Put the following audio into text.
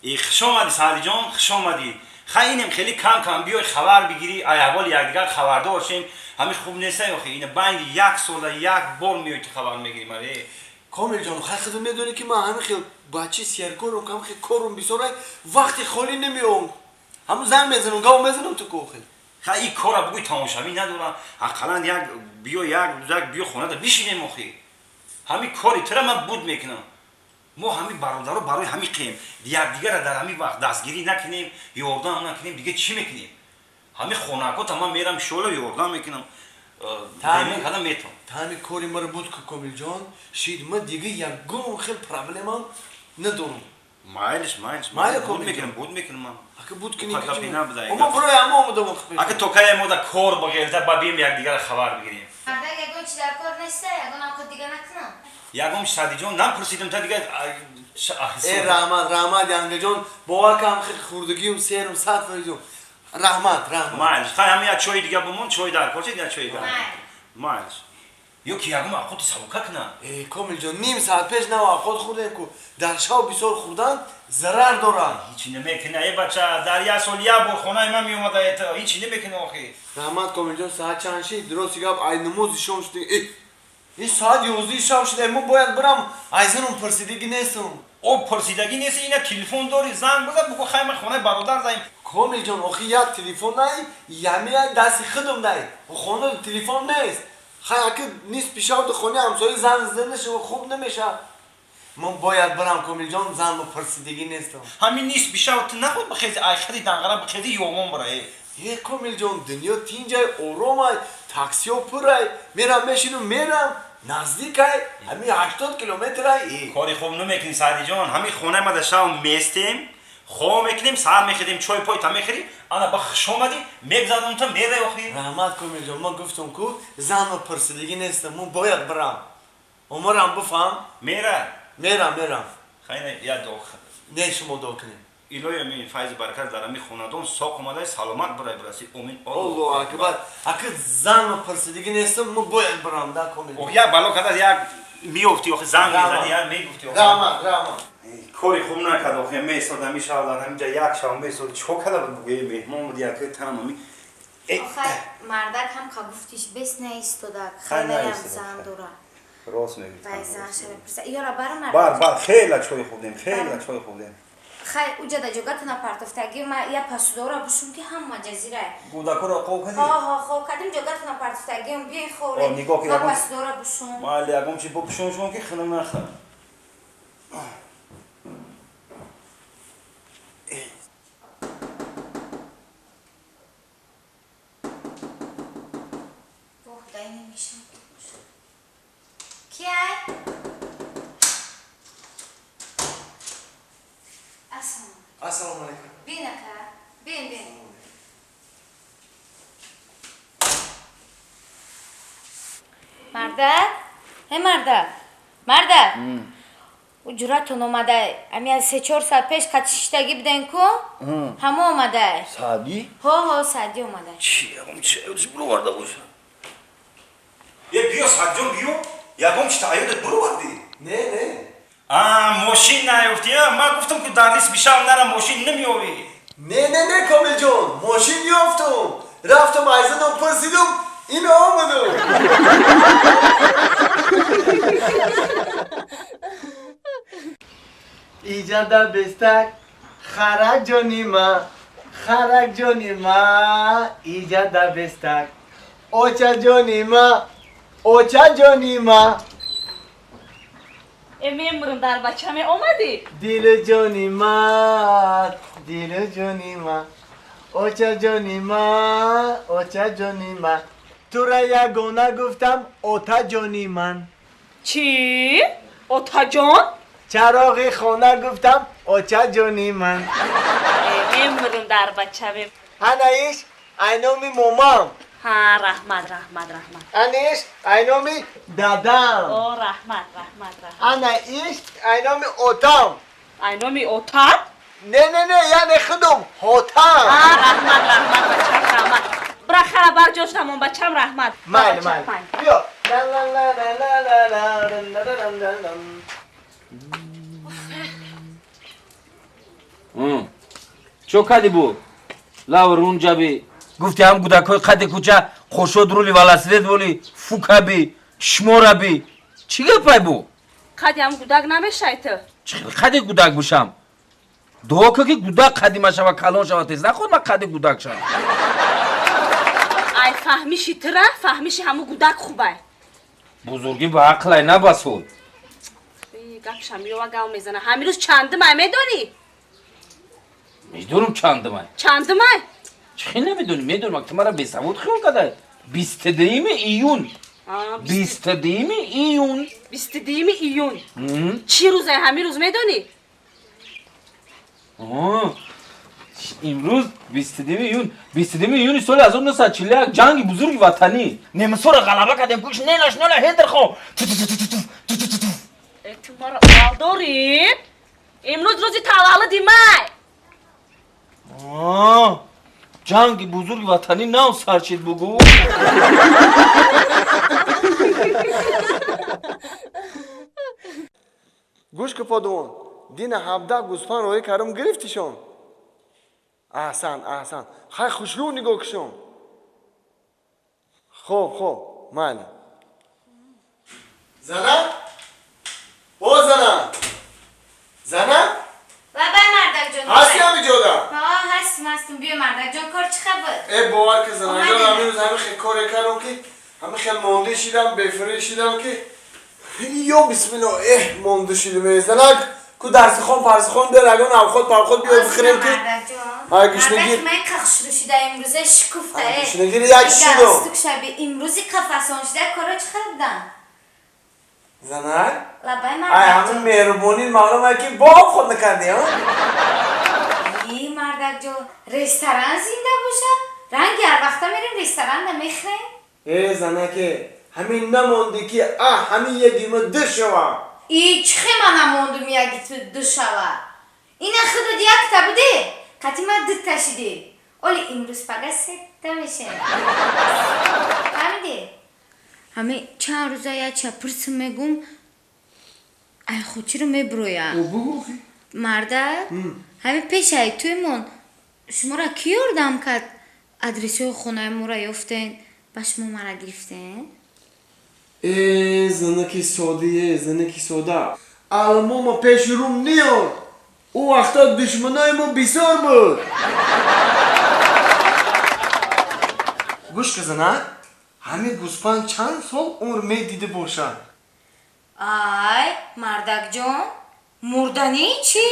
Хуш омадӣ, Саъдиҷон, хуш омадӣ. Хай, инем хеле кам кам биёй, хабар бигирӣ, ай аҳволи якдигар хабардор шем. Ҳамин хуб неста охи, ина байни як сола як бор меои, ту хабар мегирӣ маре. Комилҷон, хай худо медонӣ, ки ман ҳамин хел бачаи серкорум, ҳамин хел корум бисёрай, вақти холӣ намеом. Ҳамун занг мезанам, гав мезанам ту кохел. Хай, ин кора бугӯй тамошавӣ надорам. Ақаллан як биё, як рӯзак биё, хонада бишинем охи. Ҳамин кори тура ман буд мекунам. Мо ҳамин бародаро барои ҳамин қем, якдигарра дар ҳамин вақт дастгирӣ накунем, ёрдам накунем, дига чӣ мекунем? Ҳамин хонакота ман мерам, шоло ёрдам мекунам, ремон карда метавон. Тани кори маро буд ку, Комилҷон, шид, ман дига ягон хел проблемам надорам. Майлиш, майлиш. Майли. Буд мекунам, буд мекунам ман. Ака, буд кунӣ. Ма барои ҳама омадам. Ака, то кае мо да кор бағелта ба бием, якдигарра хабар бигирем. Мардак, ягон чи дар кор неста, ягон авқот дига накунам? Ягон Садиҷон, напурсидим та дига. Э, раҳмат, раҳмат, янгаҷон, бовар кам, хел хурдагиюм, серум, 100%. Раҳмат, раҳмат. Майлиш, хай, ҳама як чои дига бимон, чой дар кор, як чои дига. Майлиш, ё ки ягон авқоти сабука кунам? Э, Комилҷон, ним соат пеш нав авқот хӯрдем ку. Дар шав бисёр хӯрдан зарар дорад. Ҳичи намекуна, э бача, дар як сол як бор хонаи ман меомада, ҳичи намекуна охи. Раҳмат, Комилҷон. Соат чанд шид? Рости гап, ай намози шом шуд. Э, ин соат 11 шаб шуда, мо бояд бирам, айзанум пурсидагӣ нестам. О, пурсидагӣ нест, ина телефон дори, занг бизан, бугӯ: хай, ман хонаи бародар заем. Комилҷон, охи як телефон най, ями як дасти худам най, хона телефон нест. Хай, аки нисфи шаб хонаи ҳамсоя занг зада нашава, хуб намешавад. Ман бояд бирам, Комилҷон, занро пурсидагӣ нестам. Ҳамин нисфи шаб ту наход бихези, айхади данғара бихези, ёмон бира, э. Е, Комилҷон, дунё тинҷай, оромай, таксиҳо пурай, мерам, мешинам, мерам, наздикай, ҳамин 80 километрай. Кори хуб намекунӣ, Саъдиҷон. Ҳамин хонаи ма дар шаб местем, хоб мекунем, саҳар мехезем, чой пойта мехӯрӣ. Ана, ба хуш омадӣ, мегзанам, та мерай охи. Раҳмат, Комилҷон. Ман гуфтам ку, занро пурсидагӣ нестам, ман бояд бирам, умрам бифаҳм. Мера. Мерам, мерам. Хайна, як дуо. Не, шумо дуо кунед. Илоҳи, амин, файзи баракат дар ҳамин хонадон соқ омадай, саломат бирай, бираси, омин. Аллоҳу акбар. Аки занро пурсидагӣ нестам, ман бояд бирам да, Комил. Як бало када, як меёфти охи, занг мезади, як мегуфти. Раҳмат, раҳмат. Кори хуб накард охи, месод ҳамин шаб дар ҳаминҷа як шаб месод, чико карда буд, бугӯи меҳмон буд, яке танами. Охай, мардак ҳам ка гуфтиш, бес наистодак, хелеам зан дора. Рост мегӯӣ. Вай, зан шава пурса, ёра барам. Бар, бар, хеле чой хӯрдем, хеле чой хӯрдем. Хай, уҷада ҷогатона партофтаги, ма я пасудора бушум, ки ҳама ҷазирай. Кӯдакоро хоб кардӣ? Ҳо, ҳо, хоб кардим, ҷогатона партофтагиам, биёй, хоре. Нигоҳ ки. Ма пасудора бушум. Майли, ягон чи бупушон шумо, ки хунук нахӯрам. Воҳ, дай намешам. Кияй? Ассалому. Ассалому алайкум. Бин, ака, бин, бин. Мардак, э, мардак, мардак, уҷратон омадай. Ами аз 3-4 соат пеш катишиштагӣ буден ку, ҳамо омадай. Саъдӣ? Ҳо, ҳо, Саъдӣ омадай. Чи, ягон чи буроварда боша? Е, биё, Саъдиҷон, биё, ягон чи таъёдат буровардӣ? Не, не. А, мошин наёфтӣ? Ман гуфтам ку, дар нисфи шаб нара, мошин намеёвӣ. Не, не, не, Комилҷон, мошин ёфтум, рафтам, айзанам пурсидум, ино омадум. Иҷада бестак, харак ҷони ма, харак ҷони ма, иҷада бестак, оча ҷони ма, оча ҷони ма. Э, мемурам, дар бачаме омадӣ. Дилу ҷони ма, дилу ҷони ма, оча ҷони ма, оча ҷони ма, тура ягона гуфтам, ота ҷони ман. Чӣ, отаҷон? Чароғи хона гуфтам, оча ҷони ман. Э, мемурам, дар бачаме. Анаиш айноми момам. Ҳа, раҳмат, раҳмат, раҳмат. Анаиш айноми дадам. О, раҳмат, раҳмат, раҳмат. Анаиш айноми отам. Айноми отат? Не, не, не, яъне худум хотам. Ҳа, раҳмат, раҳмат, бачам, раҳмат. Бира, хара бар ҷош намон, бачам, раҳмат. Майли, майли, биё. Ла ла ла ла ла ла ла ла ла ла ла. Чо кади бу? Лав рунҷаби. Гуфти ҳам гудакҳои қади кӯча қошод рули велосипед боли фукаби шмораби. Чӣ гапай бу? Қади ҳам гудак намешай ту. Чӣ хел қади гудак бошам? Дуо кун ки гудак қади машава, калон шава тез. Наход ман қади гудак шавам. Ай фаҳмиши тура, фаҳмиши ҳаму гудак хубай. Бузургӣ ба ақлай набасуд. Гапшам ёва гав мезана. Ҳамин рӯз чандумай медонӣ? Медонам чандумай. Чандумай? Чӣ хел намедонӣ? Медонам, ту мара бесавод хиёл кадай. 22 июн. 22 июн. 22 июн. Чӣ рӯзай ҳамин рӯз медонӣ? Имрӯз 22 июн, 22 июни соли 1941 ҷанги бузурги ватанӣ. Немисҳоро ғалаба кардем, куш нелаш нела ҳедерхо. Ту маро алдорӣ? Имрӯз рӯзи таваллуди май. Ҷанги бузурги ватанӣ нав сар шид бугӯ. Гӯш ки подувон, дина 17 гӯспан роҳӣ кардам гирифтишон. Аҳсан, аҳсан. Хай хушрӯ нигоҳ кушон. Хоб, хоб, майли. Зана? О зана! Зана? Лабай мардакҷон. Ҳасти ҳамиҷода? Ҳа, ҳастим, ҳастим. Биё мардакҷон, кор чӣ хабар? Э, бовар ки занаҷон, ҳамин рӯз ҳамин хел коре кардам ки ҳамин хел монда шидам, бефирӣ шидам ки ё бисмилло, эҳ, монда шидам. Э, занак, ку дарсихон, парсихон биёр, ягон авхот, павхот биёр бихӯрем ки ай гушнагир. Ман қахшуру шида имрӯза шукуфта. Ай гушнагир як шидам. Стук шаби имрӯзи қафасон шида коро чӣ хабар будан? Занак? Лабай Ай мардакҷон. ҳамин меҳрубонӣ маълум ай ки бо об худ накардӣ, ҳа? И мардакҷон, ресторан зинда боша? Ранги ҳар вақта мерем ресторанда мехӯрем? Э, занаке, ҳамин намонди ки а ҳамин ягима ду шава. И чӣ хе ман намондум яги ту ду шава? Ина худат якта будӣ? Қати ман дута шидӣ. Оли имрӯз пага сета мешем. Фаҳмидӣ? Ҳами чанд рӯза як чапурсим мегум, ай хучиро меброя. Марда, ҳами пешаи туймон шуморо кӣ ёрдам кард? Адресҳои хонаи моро ёфтен, ба шумо мара гирифтен? Э, занаки содие, занаки сода. Алмома пеши рум ниёр. Ӯ вақто душманои мо бисёр буд. Гӯш ка занак, ҳамин гӯспанд чанд сол умр медида бошад? Ай, мардакҷон, мурданӣ чӣ?